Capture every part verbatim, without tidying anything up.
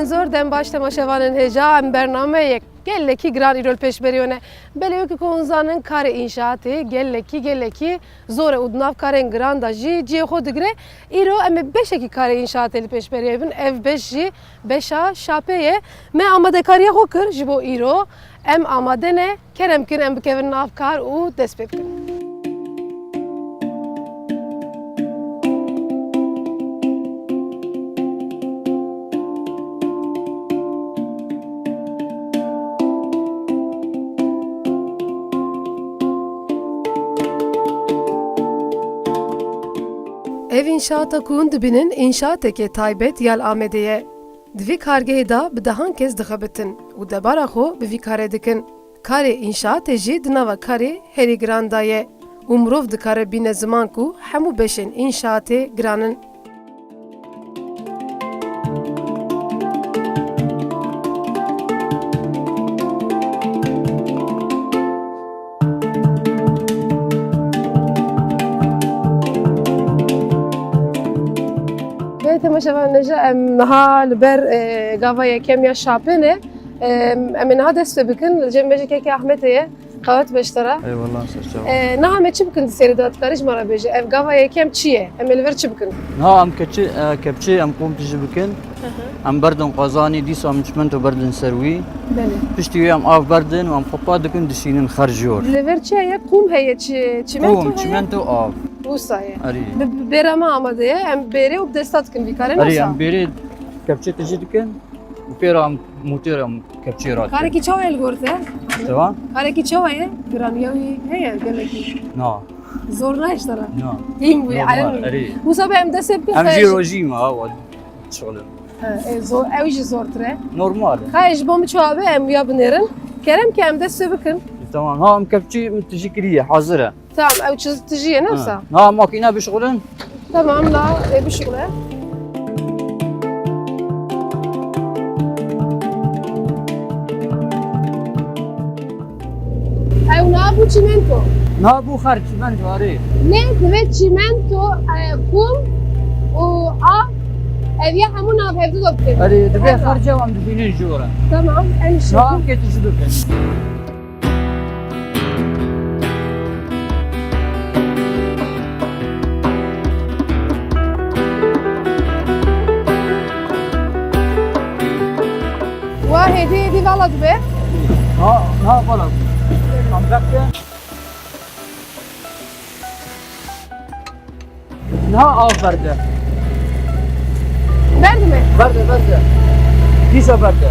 Zor dem baş temaşevanên hêja, em bernameyek gelekî giran îro li pêş beriyone. Belê wekî ku hûn zanin karê înşaatê gelekî, gelekî zor e û di nav karên giran de jî cihê xwe digire. Îro em ê beşekî karê înşaatê li pêş beriyê bin. Ev beş jî beşa şapê ye. Me amadekariya xwe kir ji bo îro. Em amade ne. Kerem kin em bikevin nav kar û dest pê bikin. Ev înşaata ku hûn dibînin, înşaateke taybet ya li Amedê ye. Di vî kargehê de bi dehan kes dixebitin û debara xwe bi vî karê dikin. Karê înşaatê jî di nava karê herî giran de ye û mirov dikare bîne ziman ku hemû beşên înşaatê giran in. Belê temaşevan, nêja em niha li ber, e, gava yekem ya şapê ne. Em, em ê niha dest pê bikin. Li cem me jî kekê Ahmetê ye. Qewet be ji te re. Eyvallah, ser çava. E, niha me çi bikin di serî de, dikarî ji me re bêje? Ev gava yekem çi ye? Em ê li vir çi bikin? Niha em keçi, e, kepçê em qûm tijî bikin. Hı hı. Em berdin qazanî, dîsa em çimento berdin ser wî. Belê. Piştî wê em av berdin û em xwe pa dikin, dişînin xerc jor. Li vir çi heye? Qûm heye, çi-, çimento heye? Qûm, çimento, av. Wisa ye. Erê. Bi, bi bêra me amade ye. Em bêrê û bi desta dikin vî karê, erê, wisa? Em bêrê kepçê tijî dikin. Û pê re em motêr em kepçê re dikin. Karekî çawa ye li gor te? Çawa? Karekî çawa ye? Giraniya wî heye gelekî? Na. Zor nayê ji te re? Na. Hîn bûye, normal, erê. Wisa be em dest pê bikin. Em jî rojî me, awa, şixulin. Ha, e, zor, ew jî zortir e. Normal e. Xayê ji bo min çawa be, em ya binêrin. Kerem ke em dest pê bikin. E, tamam. Ha, em kepçî min tijî kiriye, hazir e. Tamam, ew çi tijî ye, ne wisa? Ha, makîne bişixulin. Tamam, la, e, bişixule. Ew nabû çimento. Nabû xer çimento, erê. Ne, divê çimento, e, qûm û av, ev ya hemû nav hevdu de bikin. Erê, divê xerce wan dibînin jor e. Tamam, em şi. Nav kê tijî bikin. Wa hêdî hêdî vala dibe. Ha, ha, vala. Tam bekle. Niha av berde. Berdime. Berde, berde. Dîsa berde.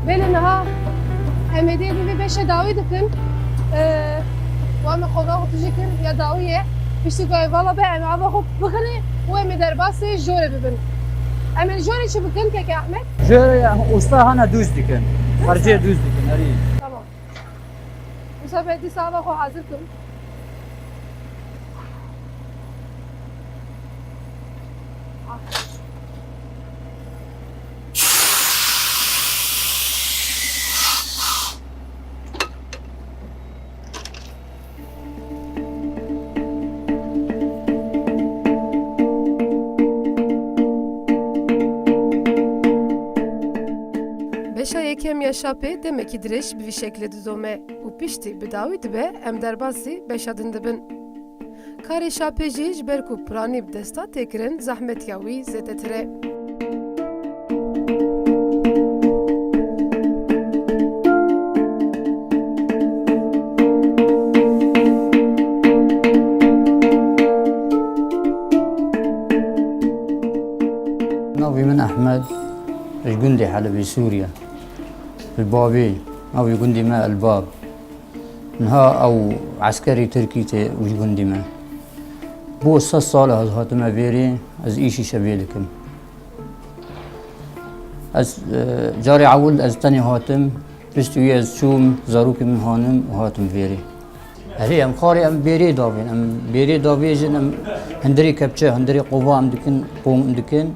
Belê niha em êdî vê beşe dawî dikin. Ee, wa me xweda xwe tijî kir ya dawî ye. Piştî ku ev vala be, em ava xwe bixinê û em ê derbasê jorê bibin. Em ê li jorê çi bikin, keke Ahmet? Jorê usta hana dûz dikin. Xercê dûz dikin, erî. Tamam. Wisa be dîsa ava xwe hazir kim. Beşa yekem ya şapê demekî dirêj bi vî şeklê didome û piştî bi dawî dibe, em derbasî beşa din dibin. Karê şapê jî ji ber ku piranî bi desta tê kirin, zehmetiya wî zêdetir e. Navê min Ehmed, ji gundê Helebê, Sûriye. Li Babê, navê gundê me Elbab. Niha ew eskerê Tirkî tê ji gundê me. Bo sed sal ez hatime vêrê, ez îşî şevê dikim. Ez, e, carê ewil ez tenê hatim, piştî wî ez çûm, zarokê min hanim û hatim vêrê. Erê, em xarê em bêrê davên, em bêrê davêjin, em hundirê kepçe, hundirê qova em dikin, qom dikin.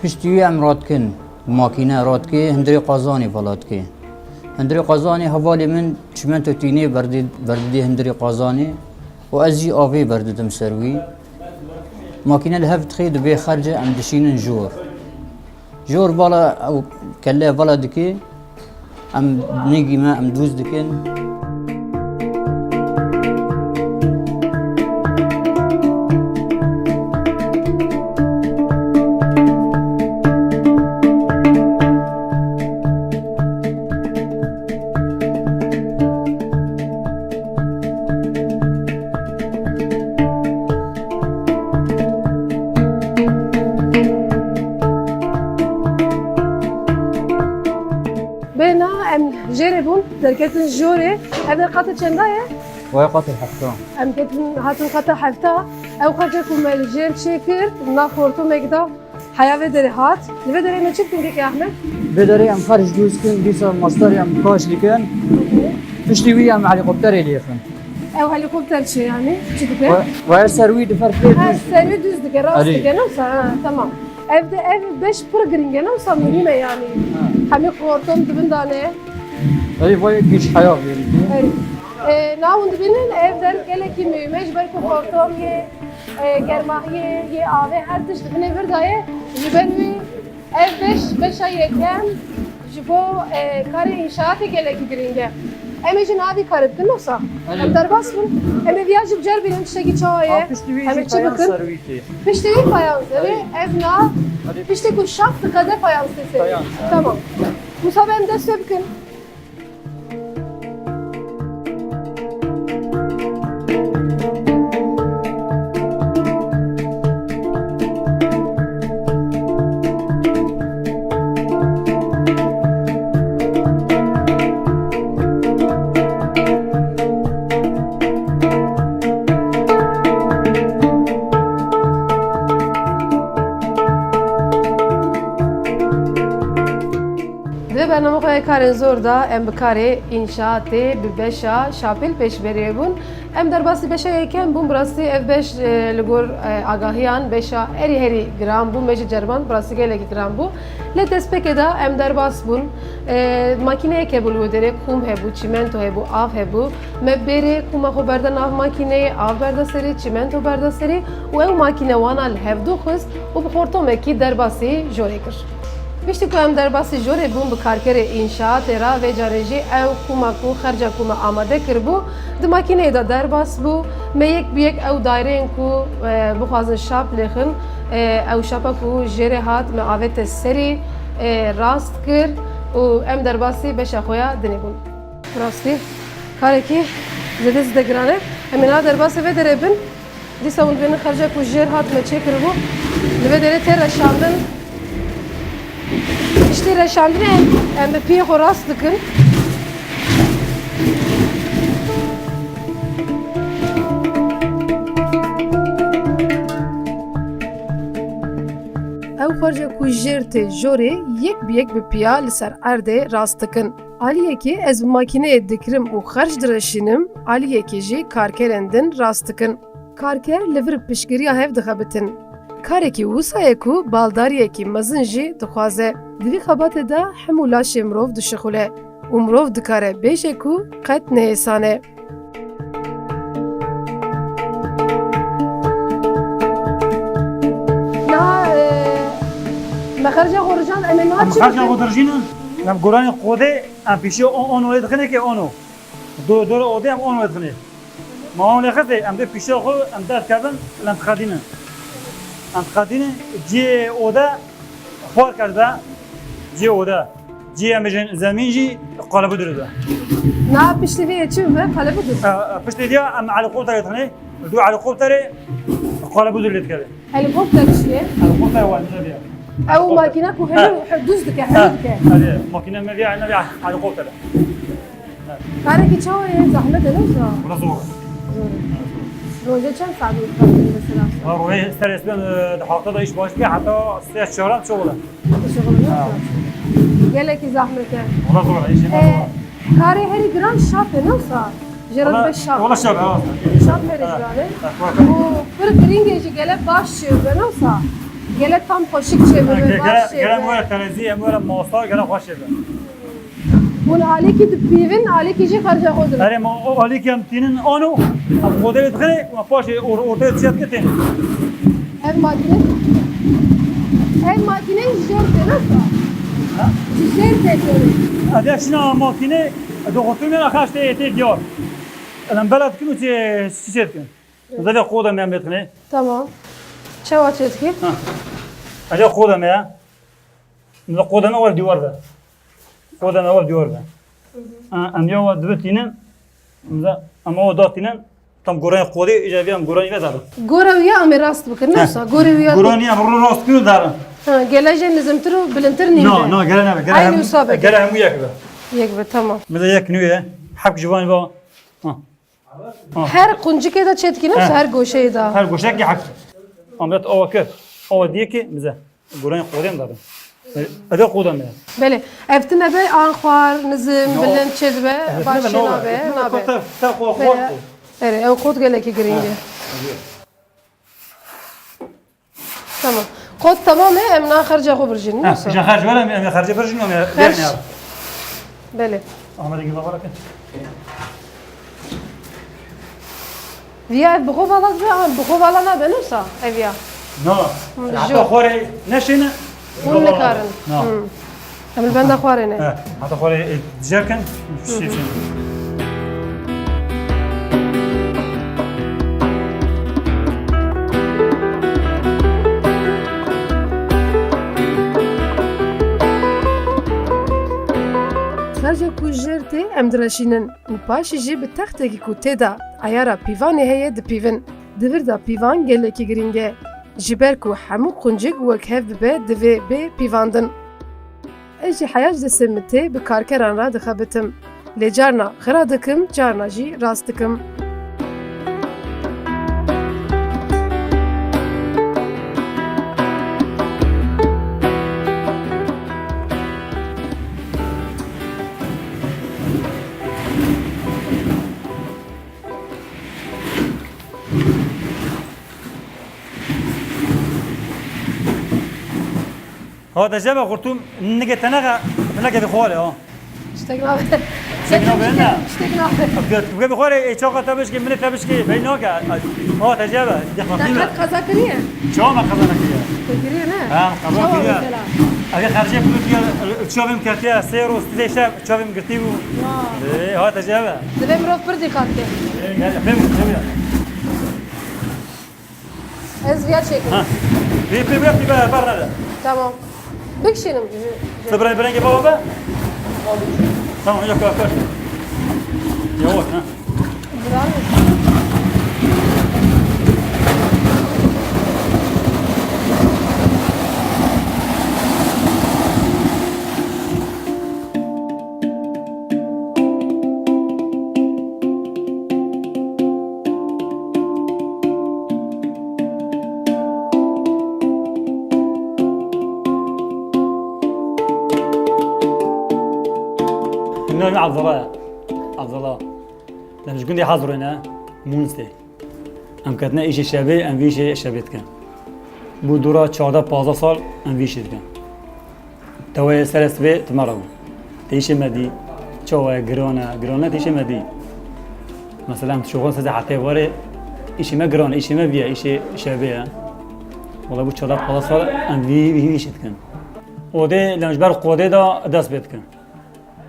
Piştî wî em radikin. Makîne radikê, hundirê qazanê vala dikê. Hundirê qazanê hevalê min çimento tînê berdê-, berdidê hundirê qazanê û ez jî avê berdidim ser wî. Makîne li hev dixê dibê xerce, em dişînin jor. Jor vala ew kelle vala dikê, em nêgî me, em dûz dikin. Bêhna em jêrê bûn, derketin jorê. Ev der qata çenda ye? Vay qata hefta. Em ketin, hatin qata hefta. Ew xerca ku me li jêr çêkir, nav xortomek da. Heya vê derê hat. Li vê derê me çi bikin kekê Ahmet? Vê derê em xerc dûz kin, dîsa mastarê em kaş dikin. Piştî wî em helîkopterê lêxin. Ew helîkopter çi yanî? Çi dike? Ve, ve ser wî difer pê Ha, dûz. Ser wî dûz dike, rast Erê. Dike, ne wisa? Ha, tamam. Ev de, ev beş pir giring e, ne wisa muhîm e yanî. Ha. Hemî xortom di bin de ne. Erê, vay giş heya vê. Erê. E, na hûn dibînin, ev der gelekî muhîm e, ji ber ku xortom yê, e, germahiyê, yê avê her tişt di binê vir de ye. Ji ber wî ev beş, beşa yekem ji bo, e, karê înşaatê gelekî giring e. Em ê jî niha vî karê bikin, wisa? Erê. Em derbas bin. Em ê viya jî biceribînin tiştekî çawa ye. Ha, piştî wî Em ê jî çi fayans bikin? Ser wî tê. Piştî wî fayans, erê. Erê. Ev na, Erê. Piştî ku şax diqede fayans tê serê. Fayans, ha. Tamam. Wisa em dest pê bikin. Di vê bername xwe ya karên zor de em bi karê înşaatê bi beşa şapêl pêşberî bûn. Em derbasî beşa yekem bûn, bi rastî ev beş, e, li gor, e, agahiyan beşa herî herî giran bû, me jî ceriband, bi rastî gelekî giran bû. Lê destpêkê de em derbas bûn. E, makîneyeke bû li wê derê, qûm hebû, çîmento hebû, av hebû. Me bêrê qûma xwe berde nav makîneyê, av berde serê, çîmento berde serê û ew makîne wana li hevdû xwist û bi xortomekî derbasî jorê kir. Piştî ku em derbasî jorê bûn bi karkerê înşaatê re, vê carê jî ew qûma ku xerca ku me amade kiribû, di makîneyê de derbas bû. Me yek bi yek ew daîreyên ku, e, bixwazin şap lêxin, e, ew şapa ku jêrê hat, me avête serî, e, rast kir û em derbasî beşa xwe ya dinê bûn. Rastî, karekî zêde zêde giran e. Em ê niha derbasê vê derê bin. Dîsa hûn dibînin xerca ku jêr hat me çêkiribû. Li vê derê tê reşandin. Piştî reşandinê em, em bi piyê xwe rast dikin. Ew xerca ku jêr tê jorê yek bi yek bi piya li ser erdê rast dikin. Aliyekî ez bi makîneyê dikirim û xerc direşînim, aliyekî jî karkerên din rast dikin. Karker li vir piştgiriya hev dixebitin. Karekî wisa ye ku baldariyekî mezin jî dixwaze. Di vî xebatê de hemû laşê mirov dişixule û mirov dikare bêje ku qet nehêsan e. Niha, e, me xerca xwe rijand, em ê niha Em çi xerca bikin? Xwe dirijînin, em goranê xwedê, em pîşê o-, ono yê dixinê ke ono. Do-, dora odê em ono yê dixinê. Ma ono lê xistê, em dê pîşê xwe, em derdikevin, em dixedînin. Em dixedînin, cihê ode xwar kerde, cihê ode. Cihê em bêjin zemîn jî qalebu dûr de. Na piştî vê yê çi bibe? Qalebu dûr. E, e, piştî diya em helikopterê dixinê, du helikopterê qalebu dûr lê dikeve. Helikopter çi ye? Helikopter wan ne diye. Ew makîne ku hemî dûz dike, hemî dike. Hadi, makîne me diye, ne diye helikopter. Karekî çawa ye? Zehmet e, ne wisa? Wala zor e. Zor e. Rojê çend saet dixwazin mesela? Wala rojê ser êsben, e, di hafta da îş baş bike, heta sê çaran çoğul e. Şixul ne wisa? Gelekî zehmet e. Wala zor e, îşê me zor e. E, karê herî giran şap e, ne wisa? Jê re dibe şap. Wala şap, ha. Şap herî giran e. Ha, ha. Û pir giring e jî, gelek baş çêbibe, ne wisa? Gele tam xweşik çêbibe, baş çêbibe. Gele were terezî, em were masa, gele xweş çêbibe. Hûn alîkî dipîvin, alîkî jî xerca xwe didin. Erê, ma o alîkî em tînin ano, em xwedê dixê, em paşê or-, ortê dişet ke tên. Ev makîne, ev makîne ji jêr tê, ne? Ha? Ji jêr tê tê. Ev ya şina makîne, doxotur me xaş tê, tê diyar. Em bela dikin û çi, çi çê dikin. Zede qoda me em bêtine. Tamam. Çawa çê dikî? Ha. Ev ya qoda me ya. Em de qoda me wer dîwar be. Qoda me wer dîwar be. Ha, em ya wa dibe tînin. Em de, em wa da tînin. Tam goranî qodê, îca vî em goranî ve darin. Gore wîya em ê rast bikin, ne wisa? Gore wîya. Goranî em ro rast kir darin. Ha, gele jê nizimtir û bilindtir nîn. Na, na, gele nebe. Gele hemû, wisa be. Gele hemû yek be. Yek be, tamam. Em de yek nû ye. Hep ji van va. Ha. Ha. Her quncikê de çê dikî, ne wisa? He. Her goşeyê de. Her goşekê hep. Em de awa kir. Awa diyekê bize. Goranî qodê em darin. Eve qoda me. Belê. Ev tine be an xwar, nizim, bilind çê dibe, baş çê nabe, nabe. Te, te xwar, xwar. Erê, ew qot gelekî girîng e. Ha. Tamam. Qot temam e, em na xerca xwe birjîn, ne wisa? Ha, îja xerc were, em, em xercê birjîn, em. Xerc. Belê. Ama rengî bavara ke. Viya ev bi xwe vala dibe, ama bi xwe vala nabe, ne wisa ev ya? Na. Heta xwarê neşêne. Hûn nikarin. Na. Hmm. Em li benda xwarê ne. He, heta xwarê, e, dijekin, şêfin. Xerca ku jêr tê, em direşînin. Û paşê jî bi textekî ku tê de eyara pîvanê heye dipîvin. Di vir de pîvan gelekî girîng e. Ji ber ku hemû quncik wek hev bibe divê bê pîvandin. Ez jî heya ji destê min tê bi karkeran re dixebitim. Lê carna xira dikim, carna jî rast dikim. Ha, te jebe xurtum, nige te nege, te nege bi xwale, ha. Tiştek nabe. Tiştek nabe, ne? Tiştek nabe. Bi xwale, e, çaqa te bişke, minê te bişke, bey nake. Ha, te jebe, de xurtum. Te qet qeza kiriye? Çawa me qeza nekiriye? Te kiriye, ne? Ha, qeza kiriye. Çawa mesela? Eger xercê pul diye, çavim ketiye, sê roz, tizê şev, çavim girtî bû. Vay. E, ha, te jebe. Divê mirov pir dîqat ke. E, gel, pê, pê, pê. Ez viya çêkim. Ha. Pê, pê, pê, pê, ber, ber nede. Tamam. Bikişînim. Tu bireng, birengê baba be? Tamam, yok, yok, yok. Yavaş, ha. Bravo. Navê min Abdullah ye. Abdullah. Em ji gundê Hazirê ne, Mûnistê. Em ketine îşê şevê, em vî îşê şevê dikin. Bû dûra çardeh pazdeh sal em vî îşê dikin. Teweyê serê sibê tu me re bû. Tê îşê me dî, çawa ye, giran e, giran e, tê îşê me dî. Mesela em dişoxin sezê hetê warê, îşê me giran e, îşê me vî ye, îşê şevê ye. Wela bû çardeh pazdeh sal em vî, vî, vî îşê dikin. Odê, lê em ji ber qodê de dest pê dikin.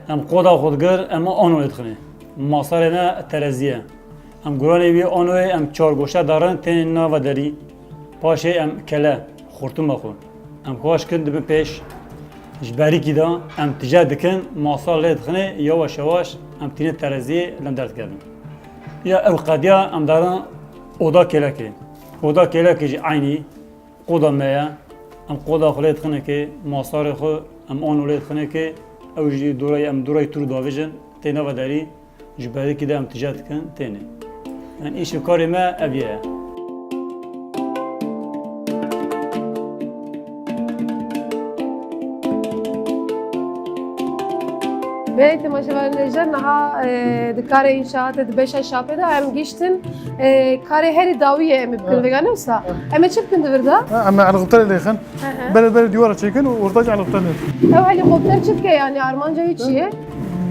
Em qoda xwe digir, em ano lê dixinê. Masarê me terezî ye. Em guranê wî anoyê em çar goşe darin tênê nava derî. Paşê em kele, xurtuma xwe. Em xweş kin dibin pêş. Ji berîkî de em tije dikin, masar lê dixinê, yavaş yavaş em tînê tereziyê lem derdikevin. Ya ew qediya em darin oda kêlekê. Oda kêlekê jî eynî. Qoda me ye, em qoda xwe lê dixinê kê, masarê xwe em ano lê dixinê kê, ew jî dorayê em dorayê tûr davêjin, tê nava derî, ji berîkî de em tije dikin, tênê. Yani îş û karê me ev ye. Belê temaşevanên hêja, niha, e, di karê înşaatê, di beşa şapê de em gihiştin, e, karê herî dawî ye em ê bikin, Evet. vêga ne wisa? Evet. Em ê çi bikin di vir de? Ha, em ê helîkopterê lêxin. Hı hı. Berê berê dîwara çêkin û ortaca helîkopter lêxin. Ew helîkopter çi dike, yanî armanca wî çi ye?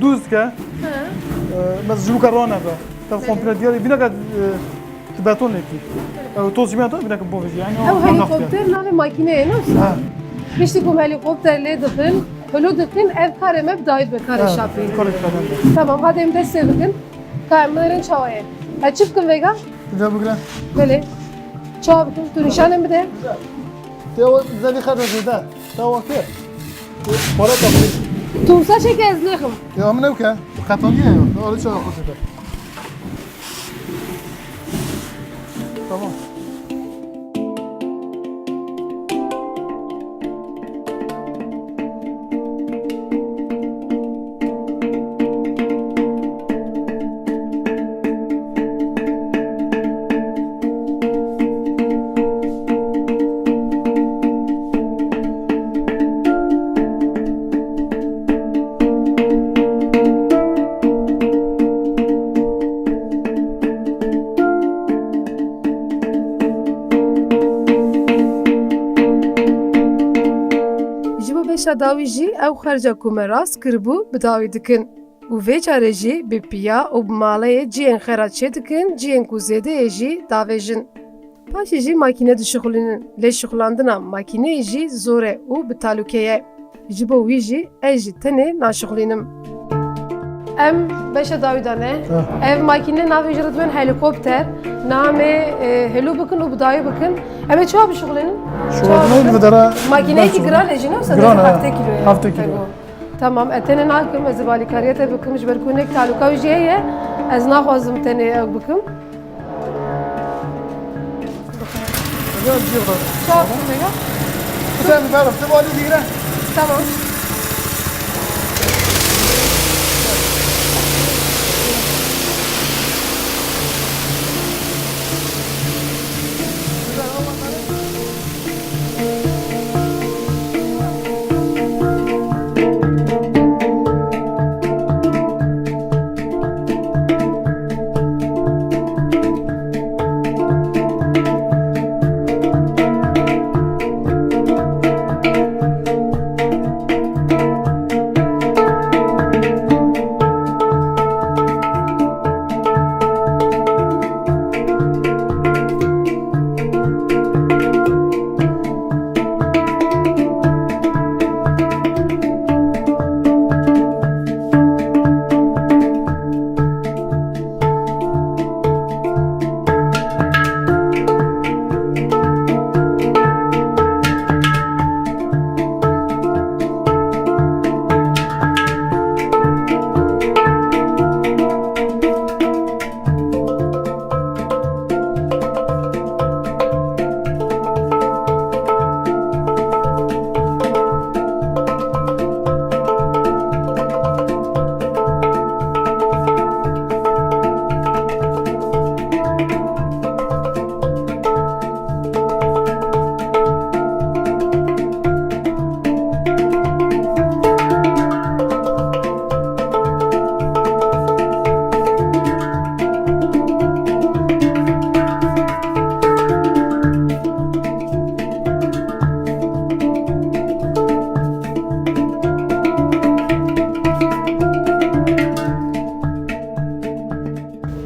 Dûz dike. Hı. E, mesela ji bo ke ranebe. Tev Belê. komple diyarê bîne ke, e, Di betonekî. Ew toz jî bîna bîna ku bavêjî. Yani Ew o helîkopter navê makîneyê ne wisa? Ha. Piştî ku em helîkopter lê dixin, hilo dikin, ev karê me bi dawî be, karê Ha, şapê. karê şapê. Tamam, hadi em destê bikin. Ka em binêrin çawa ye. Ez çi bikim vêga? Vêga bigire. Belê. Çawa bikim? Tu nîşanê bide. Te o zevî xebê zêde. Te wextê. Para kapı. Tu wisa çêke ez lêxim. Ya min ew ke. Qetandiye ya. Öyle çawa xwe zêde. Tamam. Ji bo beşa dawî jî ew xerca ku me rast kiribû bi dawî dikin û vê carê jî bi piya û bi maleyê cihên xera çêdikin, cihên ku zêde ye jî davêjin. Paşê jî makîne dişixulînin, lê şixulandina makîneyê jî zor e û bi talûke ye. Ji bo wî jî ez jî tenê naşixulînim. Em beşa dawî de ne. Heh. Ev makîne navê jê re dibên helîkopter. Namê, e, hêlo bikin û bi dawî bikin. Em ê çawa bişixulînin? Şixulînin Çawa bikin? Makîneyekî giran e jî ne wisa Giran e, heftê kîlo ye. Heftê kîlo. Tamam, ez tenê nakim, ez ê alîkariya te bikim, ji ber ku hinek talûka wî jî heye, ez naxwazim tenê ew bikim. Çawa bikim vêga? Sen bir bak, sen bu halde değil ha. Tamam.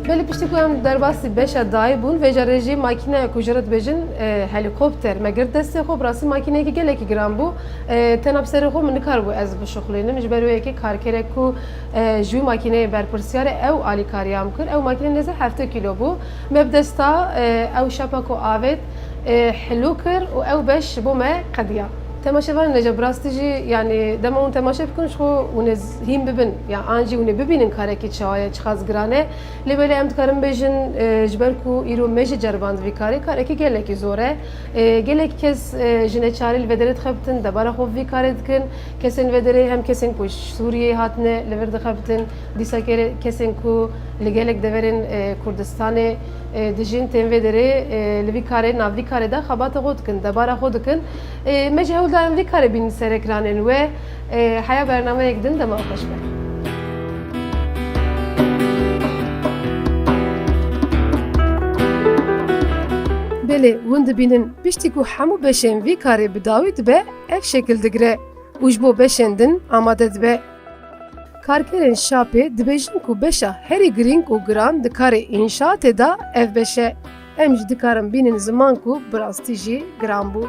Belê piştî ku em derbasî beşa dayê bûn, vê carê jî makîneya ku ji re dibêjin, e, helîkopter me girt destê xwe, bi rastî makîneyekî gelekî giran bû. E, tena bi serê xwe min nikaribû ez bişuxulînim, ji ber wê yekê karkerek ku, e, ji wî makîneyê berpirsiyar e, ew alîkariya min kir. Ew makîne nêzî heftê kîlo bû. Me bi desta, e, ew şepa ku avêt, e, hilo kir û ew beş ji bo me qediya. Temaşevanên hêja, bi rastî jî, yanî dema hûn temaşe bikin, ji xwe hûn ê z-, hîn bibin, ya an jî hûn ê bibînin karekî çawa ye, çiqas giran e. Lê belê em dikarin bêjin, e, ji ber ku îro me jî ceriband vî karê, karekî gelekî zor e. E, gelek kes, e, ji neçarî li vê derê dixebitin, debara xwe vî karê dikin. Kesên vê derê hem kesên ku ji Sûriyeyê hatine li vir dixebitin, dîsa kere-, kesên ku li gelek deverên, e, Kurdistanê, e, dijîn, tên vê derê, e, li vî karê, nav vî karê de xebata xwe dikin, debara xwe dikin. E, me jî hewl da em vî karê bînin ser ekranên we. E, heya bernameyek din dema xweş be. Belê, hûn dibînin piştî ku hemû beşên vî karê bi dawî dibe, ev şekil digire û ji bo beşên din amade dibe. Karkerên şapê dibêjin ku beşa herî girîng û giran di karê înşaatê de ev beş e. Em jî dikarin bînin ziman ku bi rastî jî giran bû.